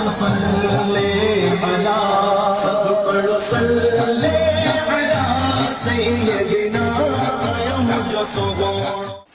پڙهو صلي عليٰ سڀ پڙهو صلي عليٰ سيدنا آيو منهنجو سهڻو.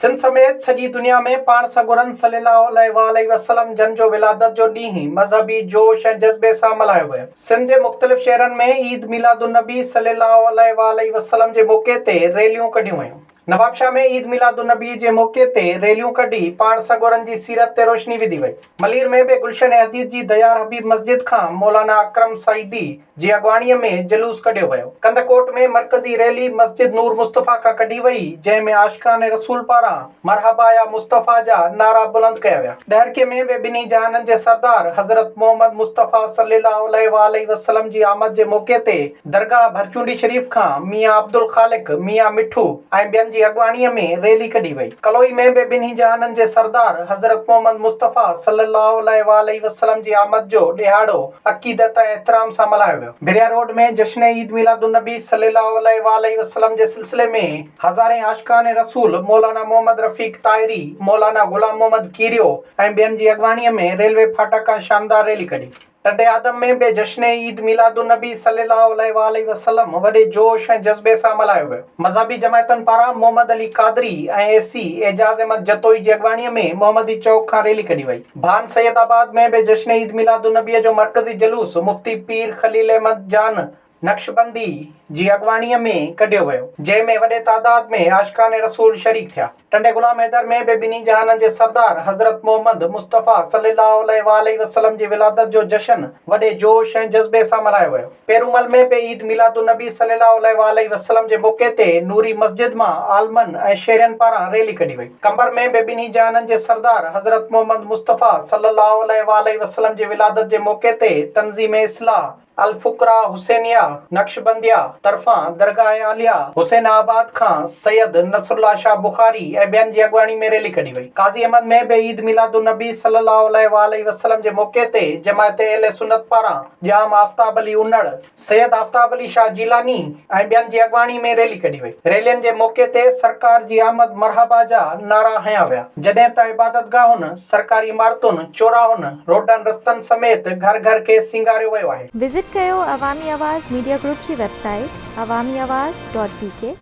سنڌ سميت سڄي دنيا ۾ پاڻ سڳورن صلي الله عليه واٰله وسلم جن جو ولادت جو ڏينهن مذهبي جوش ۽ جذبي سان ملهايو ويو. سنڌ جي مختلف شهرن ۾ عيد ميلاد النبي صلي الله عليه واٰله وسلم جي موقعي تي ريليون ڪڍيون ويون. نوابشاهه ۾ عيد ميلاد النبي جي موقعي تي ريليون ڪڍي پاڻ سڳورن جي سيرت تي روشني وڌي وئي. ملير ۾ به گلشن حديد جي ديار حبيب مسجد کان مولانا اڪرم سعيدي جي اڳواڻي ۾ جلوس ڪڍيو ويو. ڪنڌڪوٽ ۾ مرڪزي ريلي مسجد نور مصطفيٰ کان ڪڍي وئي، جنهن ۾ عاشقان رسول پاران مرحبا يا مصطفيٰ جا نعرا بلند ڪيا ويا. ڏهرڪي ۾ به ٻنهي جهانن جي سردار حضرت محمد مصطفيٰ صلي الله عليه واٰله وسلم جي آمد جي موقعي تي درگاهه ڀرچونڊي شريف کان ميان عبدالخالق، ميان مٺو ۽ ٻين جي اڳواڻيء ۾ ريلي ڪڍي وئي. ڪلوئي ۾ به ٻنهي جهانن جي سردار حضرت محمد مصطفيٰ صلي الله عليه واٰله وسلم جي آمد جو ڏهاڙو عقيدت ۽ احترام سان ملهايو ويو. ڀريا روڊ ۾ جشن عيد ميلاد النبي صلي الله عليه واٰله وسلم جي سلسلي ۾ هزارين عاشقان رسول مولانا محمد رفيق طاهري، مولانا غلام محمد ڪيريو ۽ ٻين جي اڳواڻيء ۾ ريلوي ڦاٽڪ کان شاندار ريلي ڪڍي. ٽنڊي آدم ۾ به جشن عيد ميلاد النبي صلي الله عليه واٰله وسلم وڏي جوش ۽ جذبي سان ملهايو ويو. مذهبي جماعتن پاران محمد علي قادري ۽ اي سي اعجاز احمد جتوئي جي اڳواڻي ۾ محمدي چوڪ کان ريلي ڪڍي وئي. ڀان سيد آباد ۾ به جشن عيد ميلاد النبي جو مرڪزي جلوس مفتي پير خليل احمد جان نقشبندي جي اڳواڻيء ۾ ڪڍيو ويو، جنهن ۾ وڏي تعداد ۾ عاشقان رسول شريڪ ٿيا. ٽنڊي غلام حيدر ۾ به ٻنهي جهانن جي سردار حضرت محمد مصطفيٰ صلي الله عليه واٰله وسلم جي ولادت جو جشن وڏي جوش ۽ جذبي سان ملهايو ويو. پيرومل ۾ به عيد ميلاد النبي صلي الله عليه واٰله وسلم جي موقعي تي نوري مسجد مان عالمن ۽ شهرين پاران ريلي ڪڍي وئي. قمبر ۾ به ٻنهي جهانن جي سردار حضرت محمد مصطفيٰ صلي الله عليه واٰله وسلم جي ولادت جي موقعي تي تنظيم اصلاح الفقراء حسينيه نقشبنديه طرفان درگاهه عاليه حسين آباد کان سيد نصرالله شاهه بخاري ۽ ٻين جي اڳواڻي ۾ ريلي ڪڍي وئي. قاضي احمد ۾ به عيد ميلاد النبي صلي الله عليه واٰله وسلم جي موقعي تي جماعت اهل سنت پاران ڄام آفتاب علي انڙ، سيد آفتاب علي شاهه جيلاني ۽ ٻين جي اڳواڻي ۾ ريلي ڪڍي وئي. ريلين جي موقعي تي سرڪار جي آمد مرحبا جا نعرا هنيا ويا. جڏهن ته عبادتگاهن، سرڪاري عمارتن، چوراهن، روڊن رستن سميت گهر گهر کي سينگاريو ويو آهي. وزٽ ڪيو عوامي آواز ميڊيا گروپ جي website Awami Awaz dot B K.